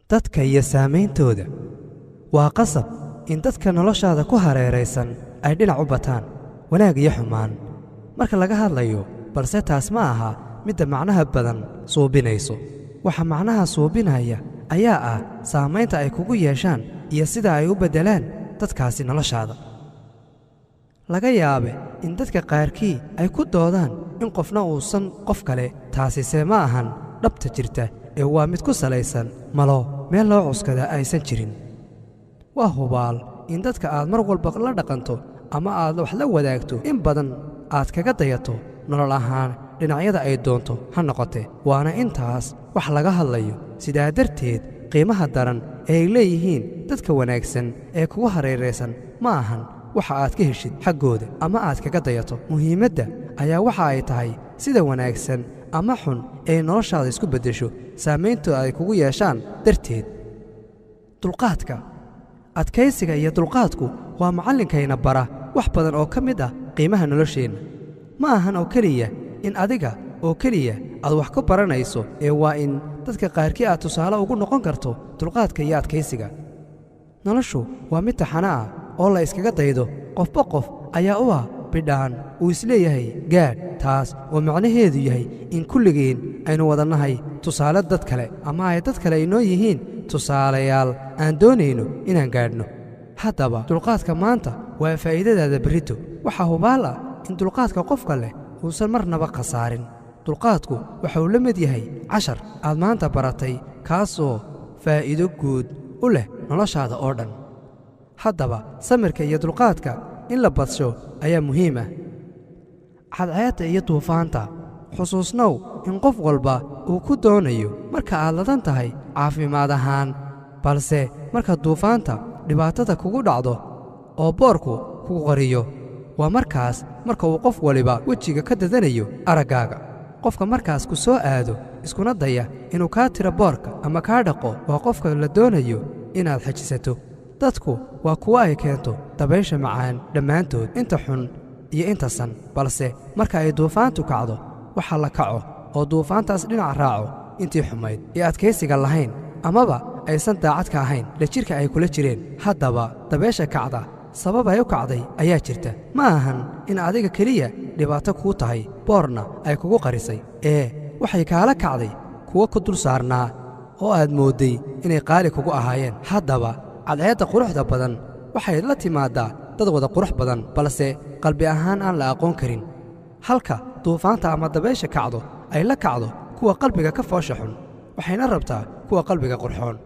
Dadka iyo saameyntooda. Waa qasab in dadka noloshaada ku hareeraysan ay dhinac u bataan, wanaag iyo xumaan marka laga hadlayo, balse taas ma aha midda macnaha badan suubinayso. Waxa macnaha suubinaya ayaa ah saamaynta ay kugu yeeshaan iyo sida ay u beddelaan dadkaasi noloshaada. Laga yaabe in dadka qaarkii ay ku doodaan in qofna uusan qof kale, taasise ma ahan dhabta jirta ee waa mid ku salaysan malo meel loo cuskada aysan jirin. Waa hubaal in dadka aad mar walba la dhaqanto ama aad wax la wadaagto in badan aad kaga dayato nolol ahaan dhinacyada ay doonto ha noqote, waana intaas wax laga hadlayo. Sidaa darteed qiimaha daran ee ay leeyihiin dadka wanaagsan ee kugu hareeraysan ma ahan waxa aad ka heshid xaggooda ama aad kaga dayato. Muhiimadda ayaa waxa ay tahay sida wanaagsan ama xun ee noloshaada isku beddesho saammayntooda ay kugu yeeshaan darteed. Dulqaadka, adkaysiga iyo dulqaadku waa macallinkayna bara wax badan oo ka mid ah qiimaha nolosheenna. Ma ahan oo keliya in adiga oo keliya aad wax ku baranayso ee waa in dadka qaarkii aad tusaale ugu noqon karto dulqaadka iyo adkaysiga. Noloshu waa mid taxano ah oo la iskaga daydo. Qofba qof ayaa u ah bidhaan uu isleeyahay gaadh, taas oo macnaheedu yahay in kulligeen aynu wadannahay tusaale dad kale ama ay dad kale inoo yihiin tusaalayaal aan doonayno inaan gaadhno. Haddaba dulqaadka maanta waa faa'iidadaada berrito. Waxaa hubaal ah in dulqaadka qofka leh uusan marnaba khasaarin. Dulqaadku waxa uu la mid yahay cashar aad maanta baratay, kaasoo faa'iido guud u leh noloshaada oo dhan. Haddaba samirka iyo dulqaadka in la badsho ayaa muhiim ah. Cadceedda iyo duufaanta. Xusuusnow in qof walba uu ku doonayo marka aad ladan tahay caafimaad ahaan, balse marka duufaanta dhibaatada kugu dhacdo oo boorku kugu qariyo, waa markaas marka uu qof waliba wejiga ka dadanayo araggaaga. Qofka markaas ku soo aado iskuna daya inuu kaa tiro boorka ama kaa dhaqo waa qofka la doonayo inaad xejisato. Dadku waa kuwo ay keento dabaysha macaan dhammaantood, inta xun iyo inta san, balse marka ay duufaantu kacdo waxa la kaco oo duufaantaas dhinac raaco intii xumayd ee adkaysiga lahayn amaba aysan daacadka ahayn la jidhka ay kula jireen. Haddaba dabaysha kacda sabab ay u kacday ayaa jirta. Ma ahan in adiga keliya dhibaato kuu tahay boorna ay kugu qarisay, ee waxay kaala kacday kuwo ku dul saarnaa oo aad moodday inay qaali kugu ahaayeen. Haddaba cadceedda quruxda badan waxay la timaaddaa dad wada qurux badan, balse qalbi ahaan aan la aqoon karin, halka duufaanta ama dabaysha kacdo ay la kacdo kuwa qalbiga ka foosha xun, waxayna rabtaa kuwa qalbiga qurxoon.